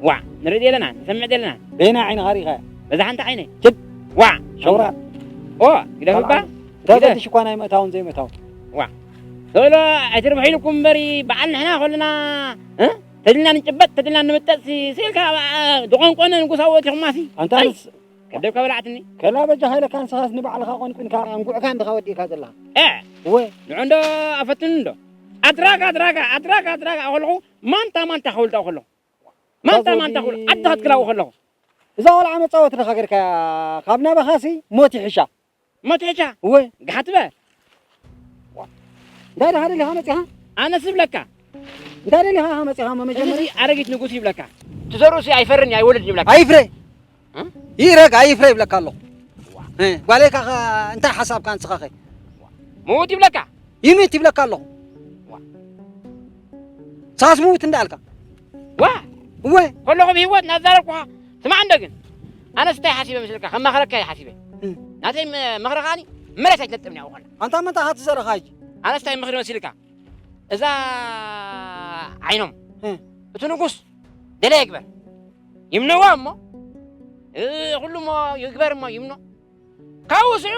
ዋ፣ ንርኢ ዘለና፣ ንሰምዕ ዘለና። በይና ዓይንኻ ርኢኻ? በዛ ሓንቲ ዓይነይ። ችድ። ዋ። ሸውራር። ኦ፣ ግደፍ እባ። ተዘድሽ እኳ ናይ ምእታውን ዘይምእታውን። ዋ። ተብሎ ኣይትርብሑ ኢልኩም እምበሪ፣ በዓል ንሕና ከለና፣ እ? ተድልና ንጭበጥ፣ ተድልና ንምጠጥ ሲ-፣ ሲልካ፣ ኣ፣ ዝቆንቆነ ንጉሳዊ ወቲኹማሲ። ኣንታ ኣይ፣ ንስ-፣ ከደብካ በላዕትኒ። ከላ በጃኻ ኢለካ ንስኻስ ንባዕልኻ ቆንቂንካ፣ ኣንጉዕካ እንድኻ ወዲእካ ዘለኻ። እ። እወ። ንዑ እንዶ ኣፈትኑ እንዶ። ኣድራጋ፣ ኣድራጋ፣ ኣድራጋ፣ ኣድራጋ ከለኹ፣ ማንታ፣ ማንታ ከውልዳ ከለኹ። ማንታ፣ እዛ ማንታ ዘውዲ ከውል-፣ ዓዲ ክትክላው ከለኹ። እዛ ቆልዓ መጻወቲ ዲኻ ገርካያ? ካብ ናባኻሲ ሞት ይሕሻ። ሞት ይሕሻ? እወ። ግሓት በል። እንታይ ደኻ ደሊኻ መጺኻ? ኣነስ እብለካ። እንታይ ደሊኻ ኢኻ መጺኻ? እሞ እዚ መጀመርያ ኣረጊት ንጉስ ይብለካ። ትዘርኡሲ ኣይፈርን ኣይወልድን ይብለካ። ኣይፍረ። እ? ይረግ ኣይፍረ ይብለካ ኣለኹ። እ፣ ጓለይ ከ እንታይ ሓሳብካ ንስኻ ኸ? ምዉት ይብለካ። ይምት ይብለካ ኣለኹ። ዋ። ሳስ ምዉት እንዳልካ። ዋ። እወ። ከለኹ ብህይወት እናዛረብኩኻ ስማዕ እንዶ ግን። ኣነስ እንታይ ሓሲበ መስልካ? ከማኽረካ እየ ሓሲበ። እ። ናተይ መ-፣ ምኽሪ ከኣኒ መሬት ኣይትነጥብን እያ። ኣንታ መን ታኻ ትዘረኻ ሕጂ? ኣነስ እንታይ ምኽሪ መሲልካ? እዛ ዓይኖም እ። እቲ ንጉስ ደለየ ይግበር። ይምነዋ እሞ፣ እ፣ ኩሉ እሞ ይግበር እሞ ይምኖ። ካብኡ ስዑ